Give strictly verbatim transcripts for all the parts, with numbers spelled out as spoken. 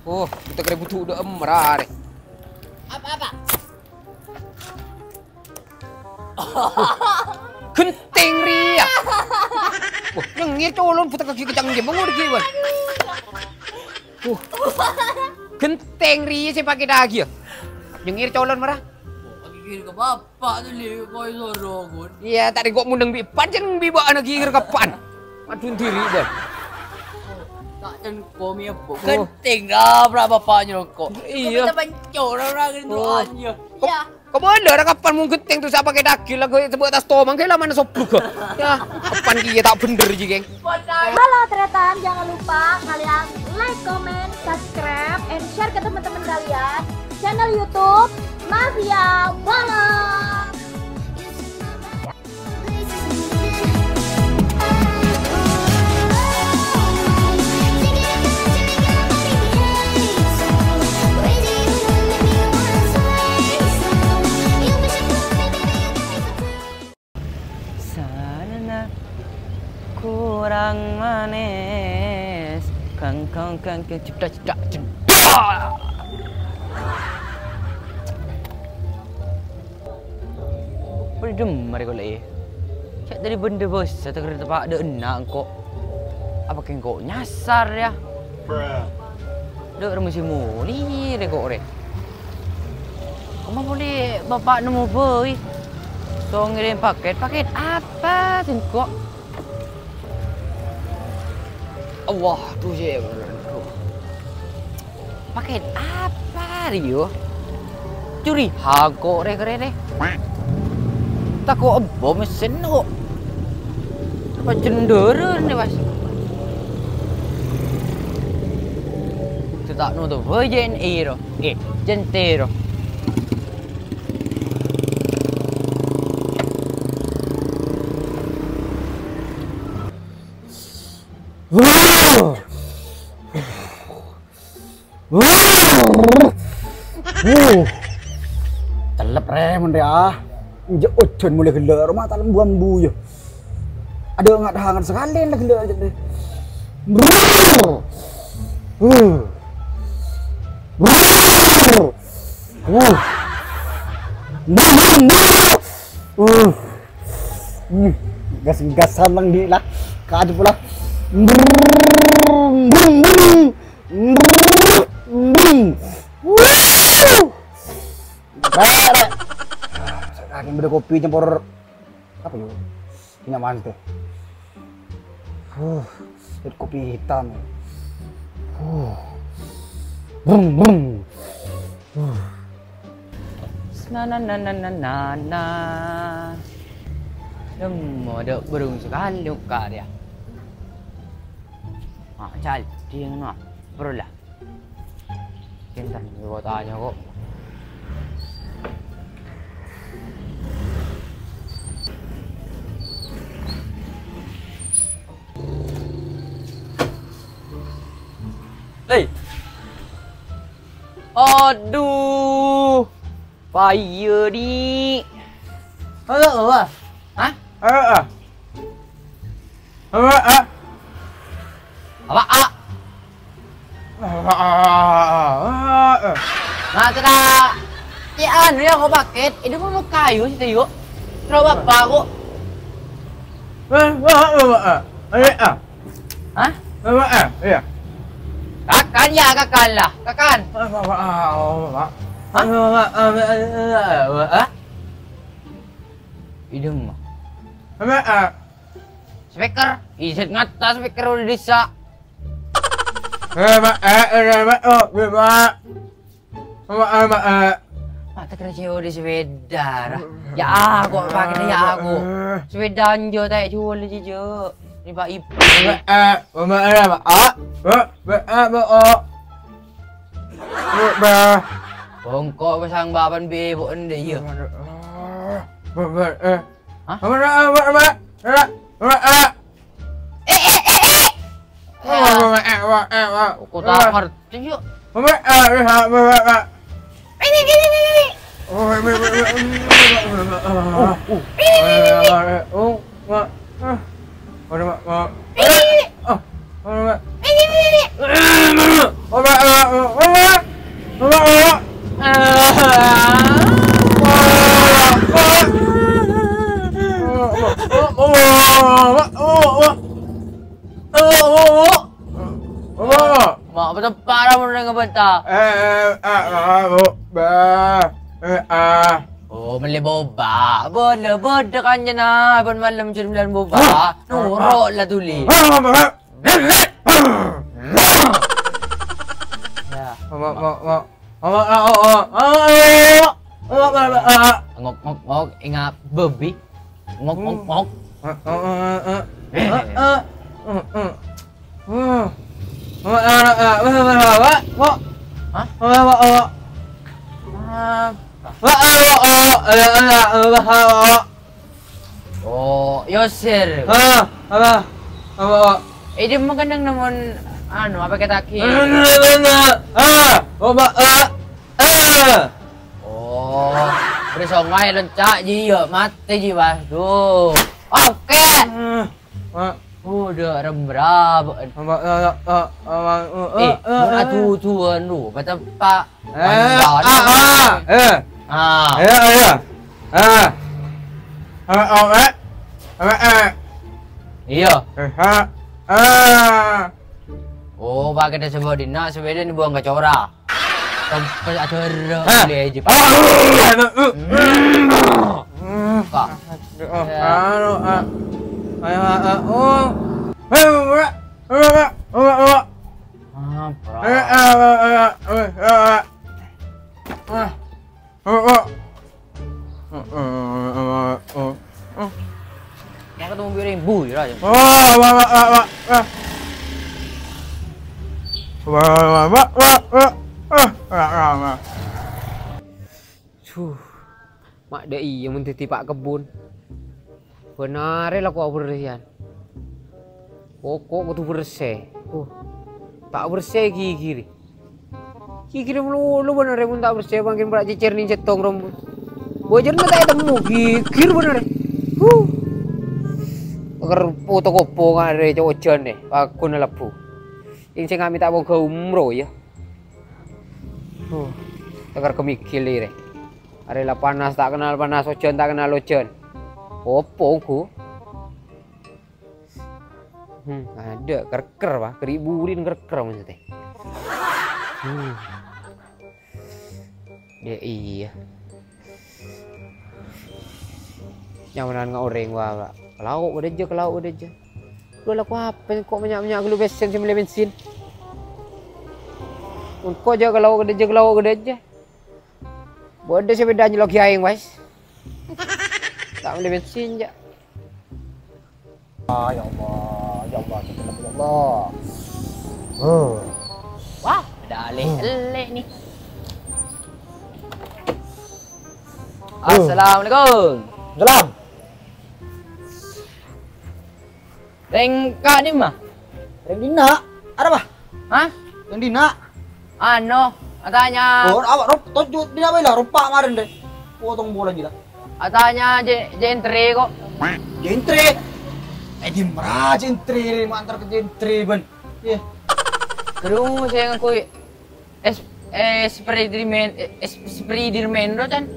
Oh, kita kira butuh udah emer arè. Apa-apa? Ghentèng rèya. Wah, nyengngèr colon buta kaki kecang jembang udah gimana? Wah. Ghentèng rèya sè pakè dâghi' ya. Nyengngèr colon marah. Kaki kiri ke bapak tuh, Li, koi soro, Gun. Iyâ, tadi kok mundeng bi' pancèn bi' ba'ana ghi' rekapan. Aduh, diri, Bang. Tak cengko mi apa? Oh. Ghentèng, ah, berapa bapak nyerongko? Iyâ. Kita pancor orang itu aja. Iyâ. Kok bâdâ rekapan mon ghentèng tuh sapa kè dâghi' lah, kok sebut tas tomang kè lamana sobluk. Yâ, kapan kèya ta' bhender jiyâ, geng. Halo, Tretan, jangan lupa kalian like, comment, subscribe, and share ke teman-teman kalian channel YouTube Mafia Balon. Sanana kurang manis. Kang, kang, kang, kang, cedak, cedak, cedak. Polè dâmma rè kok, Lè'. Cè' tadi bhender bâsa, teker tepa' dâ' enna' engko'. Apa kèng engko' nyasar, yâ? Dâ' remma sè molè rè kok rè. Kemma polè bapa' nemmo bhâi. So ngèrèm pakèt, pakèt apa sèngko'? Allah, duh, sè, aduh. Pakèt apa rèya? Curiga engko' rè, rè, rè. Tako' emba messen kok. Apa jendera nè, Mas? Cè' ta' noto bhâi jhâ' ro. Eh, jhâ' ro. Wuh. Wuh. Cellep rè, mon rè, ah. Enjâ' ojhân molaè ghellâ', roma ta' lembu-ambu, yâ. Adâ' ngat-hangat sakalè la ghellâ' jâ' rè. Brrrr. Wuh. Brrrr. Wuh. Brrrr. Wuh. Hmm, gas-gasan nang di' lah. Kaju pula. Brrrr, brrrr, brrrr, brrrr. Wuh. Rek, rek. Sakit bâdâ kopi campur apa yuk? Minyak mantè. Huh, kopi hitam. Huh. Brum, brum. Huh. Na, na, na, na, na, na, na. Nemmo dâ' bârung sakalè mokka' rèya. Ah, jadi ngono. Bro lah. Pinter, gua tanya kok. Hei. Aduh. Paiyâ, Di'. Halo, Wa. Hah? Heeh. Heeh. Apa, A? Heeh. Nah, kena, ya, anu ya, kok paket. Ini mau kayu sih, yuk. Terus apa, kok? Heeh, heeh, heeh. Ayo, ah. Hah? Apa, ah? Iya. Kakan ya, kakan lah. Kakan. Apa, apa, ah, oh, Pak. Hah? Apa, apa, ah, ah, ah, ah, ah. Idem, Mak. Apa, ah? Speaker. Iset ngata speaker udah bisa. Apa, ah, ah, ah, oh, Pak. Apa, apa, ah? Mata kena cewek di sepeda. Ya aku, pakai ya aku. Sepeda anjo tak jual aja, Jo. Ini Pak Ibu. Apa, ah? Apa, ah, apa, ah? Apa, apa, ah, oh. Apa, ah? Bongkok pasang papan bebo ende, iya. Apa, ah? Hah? Apa, ah, apa, apa, ah? Apa, ah? Eh, eh, eh, eh. Wah, wah, wah, eh, wah, eh, wah. Aku tak ngerti, yuk. Wah, eh, wah, wah, wah, wah. Ini, ini, ini, ini. Oh, wah, wah, wah, wah, wah, wah, wah. Ini, ini, ini. Wah, wah, wah, eh, oh, wah, ah. Wah, wah, wah. Ini, ini, ini. Oh, wah, wah. Ini, ini, ini. Ma', pateppa' ra mon rèng bânta. Eh, eh, ah, ah, oh, bah, eh, ah. Oh, mellè boba. Bâdâ, bâdâ kanjâna, bân malem jam sembilan boba. Noro' la dhuli. Ya. Ngok, ngok, ngok. Enga' bâbi. Ngok, ngok, ngok. Hah? Oh, Yosir. Ah, apa? Apa, apa? Eh, dia mau kandang namun, anu, apa kata ki? Ah, apa? Ah, ah. Oh, beri songai lencak ji, ya, mati ji, wah. Duh. Oke. Ah, ah. Udah rembrab. Apa, ah, ah, ah, ah, ah, Eh, ah, mun ah. Adu-duan lu, pateppa'. Eh, ah, ah, eh. Ah. Iya, iya. Ah. Ah, ah, eh. Ah, eh. Iya. Eh, ha. Ah. Oh, pakai disebut dina, sepeda dibuang ke cora. Sampai ada orang. Ah. Boleh aja, Pak. Ah, ah, ah, ah. Hmm. Kak. Aduh, ah, Ya. Anu, ah. Ayo, ah, ah, oh. Hei, Mbak. Mbak, Mbak. Mbak, Mbak. Ah, bro. Eh, ah, ah, ah, ah, ah, ah. Ah. Oh, oh. Maka ketemu Biro Ibu, ya, ya. Oh, wa, wa, wa, wa, wa. Wa, wa, wa, wa, wa. Ah, wa, wa, wa. Duh, ma' dâ' iyâ mon dhâddhi pa' kebbhun. Bân arè la ko' aberrèyan. Pokok kodhu bersè. Oh, ta' bersè ghighirè. Ghighirè malolo bân arè mon ta' bersè, mangkèn bârâ' cècèr nèng sèttong rombun. Bâjârna ta' ètemmo, ghighir bân arè. Huh. Ker poto kopo ngarè co' ojân è, pagghun lebbhu. Ing sè ngami ta' moghâ umroh, ya. Huh. Teker kemigil rè. Arè la panas ta' kennal panas, ojân ta' kennal ojân. Opo ongghu? Hmm, adâ' kerker, Pak. Keri' burin kerker maksudnya. Hmm. Ya iya. Nyamananna orèng, wa, wa. Ka lao' bâdâ jâ, ka lao' bâdâ jâ. Lu laku apa ko' menya'-menya' ghâllu bensin sè mellè bensin? Engko' jâ ka lao' bâdâ jâ, ka lao' bâdâ jâ. Bâdâ sepeda nyelok aèng, wes. Ta' mellè bensin, jâ. Ah, ya Allah, ya Allah, ya Allah. Huh. Wah, ada alè-alè ni. Huh. Assalamualaikum. Salam. Rèng ka'dimma? Rèng dinna'. Arapa? Hah? Rèng dinna'. Anu, atanya. Oh, awak rop-, tojhu dinna' bhâi la, rompa' marèn rè. Potong bola gila. Atanya je-, jentre kok. Jentre? Eh, dimma ra jentre, ma' antar ka jentre, bân. Yè. Kèng sè ngangguy es-, eh, Spiderman, eh, es-, Spiderman ro, Can.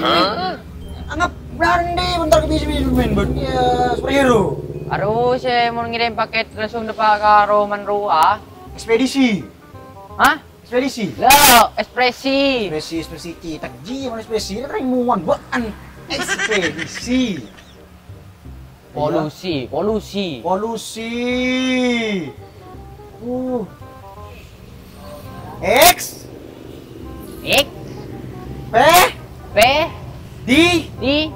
Hah? Anggap berani bentar ke bisa Spiderman, bân. Iya, superhero. Harus, eh, mau ngirim paket langsung depan ke Roman Rua. Ekspedisi. Hah? Ekspedisi. Lah, ekspresi. Ekspresi, ekspresi. Cè' tajjhi, mana ekspresi? Ini kan ilmuwan, bân. Ekspedisi. Polusi, polusi. Polusi. Uh. X. X. P. P. D. D.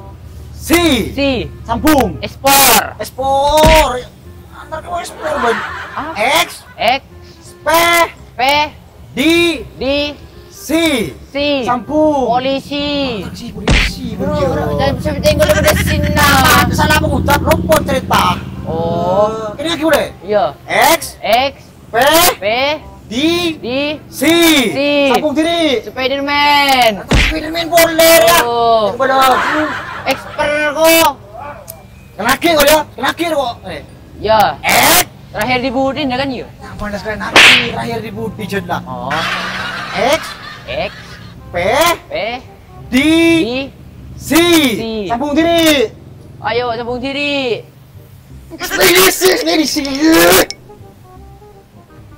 C. C. Sambung. Ekspor. Ekspor. Antar ke ekspor, bân. Ah. X. X. P. P. D. D. C. C. Sambung. Polisi. Polisi, polisi, bro. Jangan bisa berjenggot sama Desina. Salah mengucap, luput cerita. Oh. Ini lagi boleh? Iya. X. X. P. P. D. D. C. C. Sambung diri. Spiderman. Atau Spiderman boleh, ya? Oh. Kepada aku. Expert kok. Kenaki kok, ya? Kenaki kok. Eh. Ya. X. Terakhir di Budi, ya kan, iya? Nah, mana sekalian aku ini terakhir di Budi, Jod, lah. Oh. X, X, P, P, D, D, C. C. Sambung diri. Ayo, sambung diri. Ekspedisi, ekspedisi.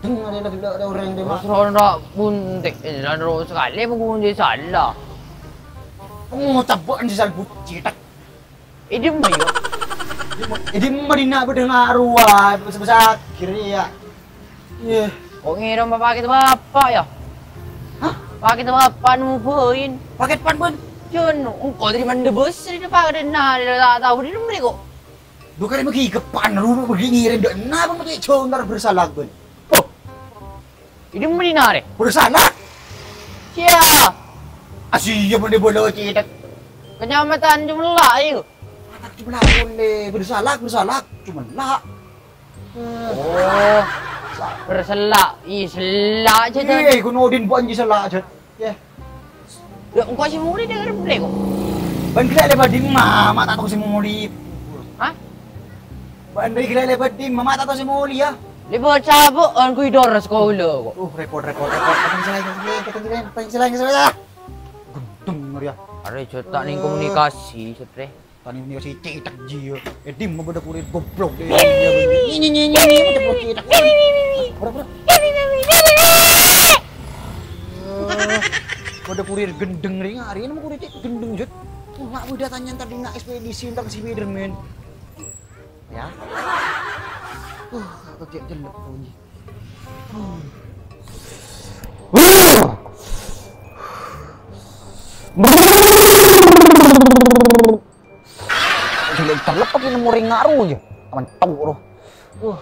Dengar ya, ada orang dia, Mas. Terus ora buntik, jalan terus sekali, mau kunci salah. Kamu mau cabut, anjing, salah buntik. Idem, ayo. Idem, Madinah, pada ngaruh, ah, besar-besar, kiri ya. Iya. Kok ngira mau paket bapak, ya? Hah? Paket bapak nungguin. Paket pan, Bun? Jon, engkau dari mana bos? Ini paket, nah, dia tak tahu, di mana kok? Duh, kare magi kepan rumah begini, renda, nah, apa mati jongar bersalah, Bun? Oh. Ini mana, Nare? Bersalah? Siya? Asia mana bola cetak? Kecamatan Jumlah, ayo. Anak Jumlah, boleh. Bersalah, bersalah. Cuma lah. Oh, berselak. Ih, selak aja, Jon. Iya, kuno Udin bukan ji selak aja. Ya. Ya, engkau si Muli dengar boleh kok. Ban gila lebat di mama tak tahu si Muli. Hah? Ban gila lebat di mama tak tahu si Muli ya. Lebat sabo, engkau idor sekolah kok. Uh, repot, repot, repot. Kata selain, kata selain, kata selain, kata selain. Gendeng ya. Are cetak ning komunikasi, setre. Tani ini si cetak jio. Eh, Dim, mau pada kurir goblok deh. Ini, ini, ini, ini, ini, ceplok cetak. Bro, bro. Eh, pada kurir gendeng ring hari ini mau kurir cek gendeng, Jut. Cuma udah tanya tadi nak ekspedisi tentang Spiderman. Ya. Uh, aku cek jelek bunyi. Jelek telep lagi nemu ring ngaru aja. Teman tahu loh. Uh.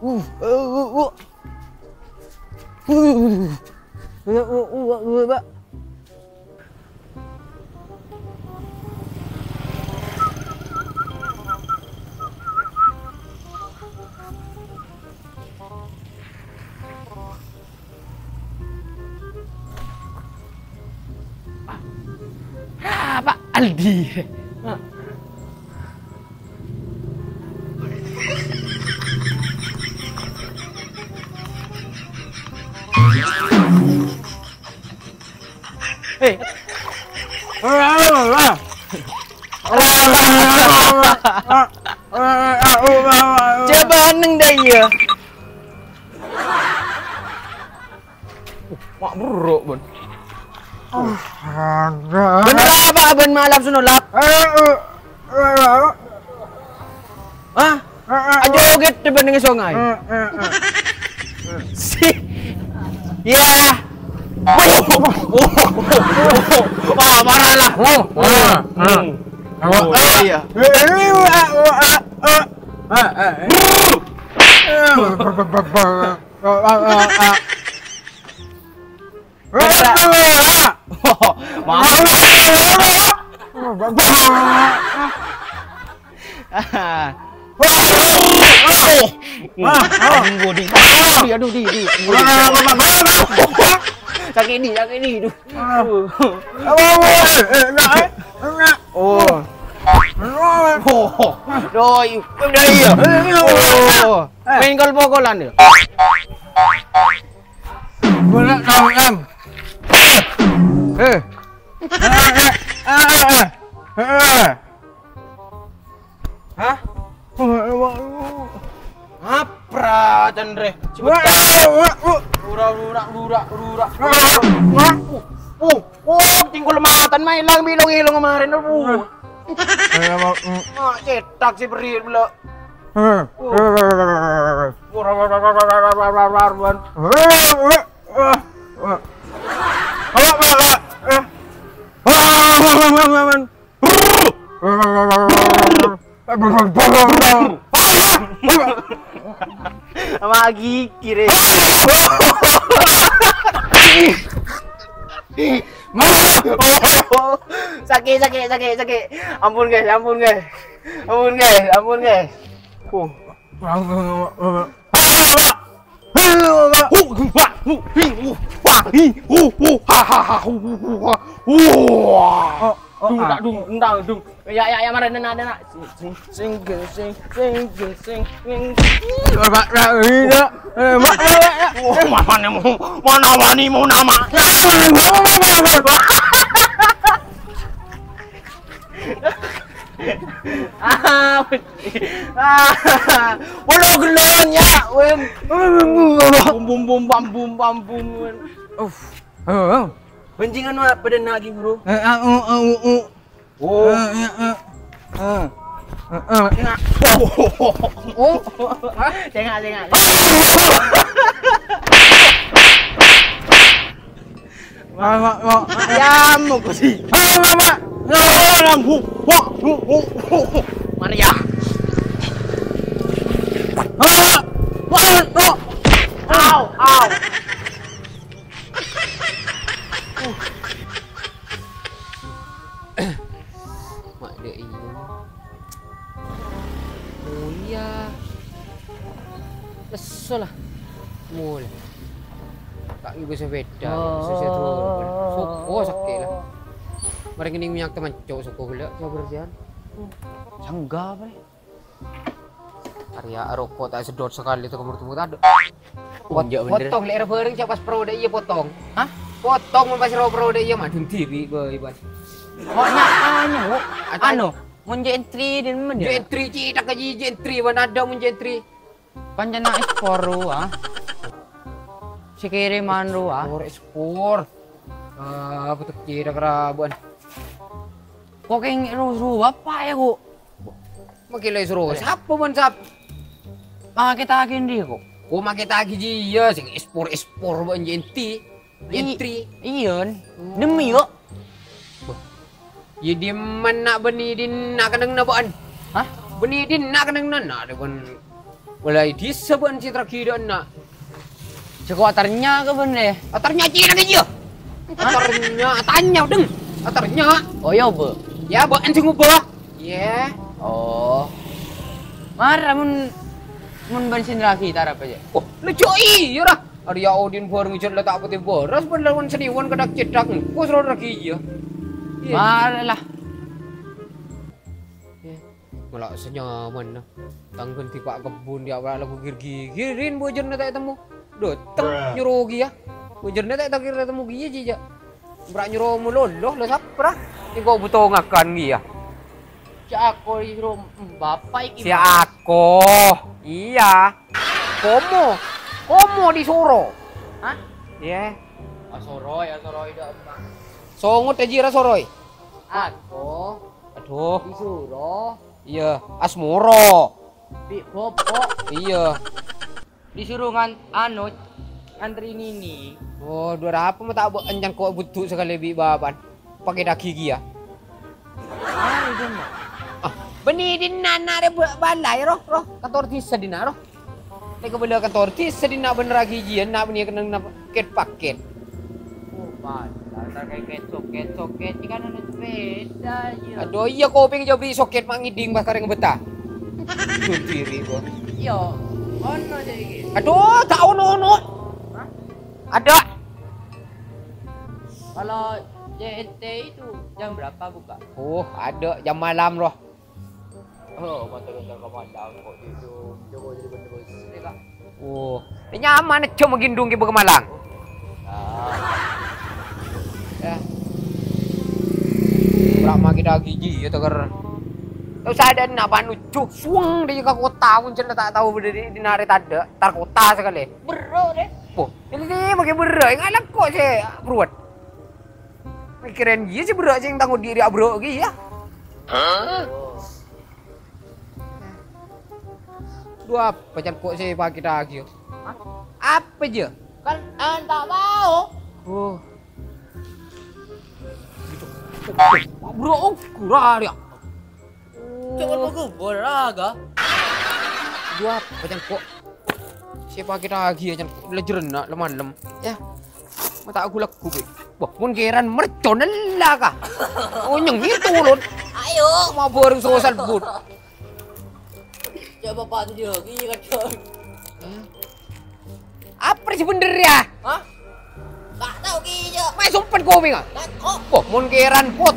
Uh, uh, uh, uh. Uh, uh, uh, uh, uh, uh. Ah, Pak Aldi. Ah. Eh. Coba neng dah iya. Mak buruk, Bun. Bener apa, Bun, malam sunulak? Hah? Aja oget di banding sungai. Si. Ya. Wah, marah lah. Oh, iya. Mau. Aduh, di, di, aduh, di, di. Sakit di, sakit di, duh. Oh. Oh. Doi, udah iya. Oh. Main kol-pokolan ya. Bola kau em. Eh. Hah? Apra, Chandre? Wah, wah, wah. Ura, ura, ura, ura. Wah, wah. Uh, uh, uh, tingkul matan main lang bilong ilong kemarin. Uh. Ayo, mau, mm. Mak, cetak si Beri, bela. Hmm. Uh. Ura, ura, ura. Sama gigi re. Sakit, sakit, sakit, sakit. Ampun, guys, ampun, guys. Ampun, guys, ampun, guys. Oh. Oh, dung, ah. Tak dung, endang, dung. Ya, ya, ya, mara, nena, nena. Sing, sing, sing, sing, sing, sing, sing, sing. Ih, Pak, Pak, iya. Eh, Pak, Pak, Pak, ya. Wah, mana mu? Mana wani mu nama? Ah, ah, walau gelon ya, Win. Bum, bum, bum, bam, bum, bam, bum, bam, bum, Win. Uff. Oh, oh. Benjingan wa pada nagi, Bro. Eh, ah, oh, oh, oh, oh. Oh. Eh, eh, eh. Eh. Eh, eh. Oh. Hah? Tengok, tengok. Wah, wah, wah. Ayam mau ke sini. Ah, wah, wah. Wah, wah, wah. Wah, wah, wah. Maria. Ah, wah, wah. Au, au. Mak dek iya. Mulia. Lesso lah. Mulia. Tak nggo sepeda, oh, sese turun. Soko sakit lah. Mari ngening minyak teman cok soko gula, coba berjalan. Sangga apa nih? Arya rokok tak sedot sekali tuh kemur temu tadi. Pot-, enjak bener. Potong lek bareng cak pas pro dek iya potong. Hah? Potong pas pro pro dek iya madun diri boy ban. Kok nyakanya, Bu? Anu, mun jentri din men ya? Jentri cita ke jentri ban ada mun jentri. Pancen nak ekspor, ah. Sekiriman, ah. Ekspor, ekspor. Ah, betul kira kerabuan. Kok kayak ru-, ru apa ya, kok? Makin lagi suruh. Sapa man sap? Make tagi ndi kok? Kok make tagi jiya sing ekspor-ekspor ban jenti. I-, jentri. Iya. Hmm. Demi kok. Wah. Ya di mana bani di nak keneng na ban? Hah? Bani di nak keneng na, nak de ban. Mulai disa ban si tragedi na. Ceko atarnya ke bende? Atarnya cina ke jiya. Hah? Atarnya, tanya deng. Atarnya. Oh iya, Bu. Ya, Bu, anjing ubah. Iya. Oh. Mara mun, mun bensin lagi tarap aja. Oh, lu joi, ya ora. Arya Odin bareng ijat la tak putih boros, ban lawan seniwan kedak cedak, engko soro lagi iya. Iya. Mara lah. Iya. Malah senyaman, nah. Tanggen tipak kebun, dia awak lagu gir-gigirin, bojerna tak temu. Doteng nyuruh gia. Bojerna tak takir temu gia, jija. Brak nyuruh mulolo, lo sapra. Engko butuh ngakan gia. Si Ako disuruh, mm, bapak iki, si Mas. Ako. Iya. Komo. Komo disuruh. Hah? Iya. Asoroi, asoroi dak, Mas. Songot aja ra soroi. Ako. Aduh. Disuruh. Iya, asmoro. Bi bopok. Iya. Disuruh ngan-, anu, ngantri nini. Oh, dua apa ma tak be-, encan kok butuh sekali bi baban. Pakai daging ya. Ah, itu mah. Ah, beni di nana re ba-, balai roh, roh. Kantor desa di na roh. Nek kebela kantor desa di na bener lagi jian, na beni kena na paket-paket. Oh, pantas kayak soket-soket ini kan ada sepeda ya. Aduh, iya kopi jauh beli soket mak ngiding pas kareng betah. Diri kok. Iya, ono saiki. Aduh, tak ono-ono. Hah? Ada. Kalau C N T itu jam berapa buka? Oh, ada jam malam roh. Oh, motor-motor ke Padang kok gitu. Coba jadi bener-bener sini, Kak. Oh, ini nyaman aja menggendong ke Malang. Ah. Ya. Ora make daging ji ya teker. Terus ada nak panuju suweng di ke kota pun jelas tak tahu di, di nare tanda tar kota sekali. Bro deh. Wah, ini dia pakai bro, ngalak kok sih beruat. Mikirin dia sih bro sing tanggung diri abro ki ya. Hah? Dua apa can kok sih pakai daging? Hah? Apa aja? Kan anta mau. Oh. Bro, oh, kurang ya. Jangan mau kubur aga. Dua apa can kok? Sapa kita lagi ya can lejer nak lemalem. Ya. Mata aku lagu be. Wah, mun keran mercon lah kah? Oh, nyengi turun. Ayo. Mau baru sosal but. Coba panjang, iya kan. Apa sih bener ya? Hah? Tak tahu ki ya. Mai sumpet kopi nggak? Tak kok. Wah, mun keran pot.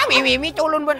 Mè', mè', mè', culun bân.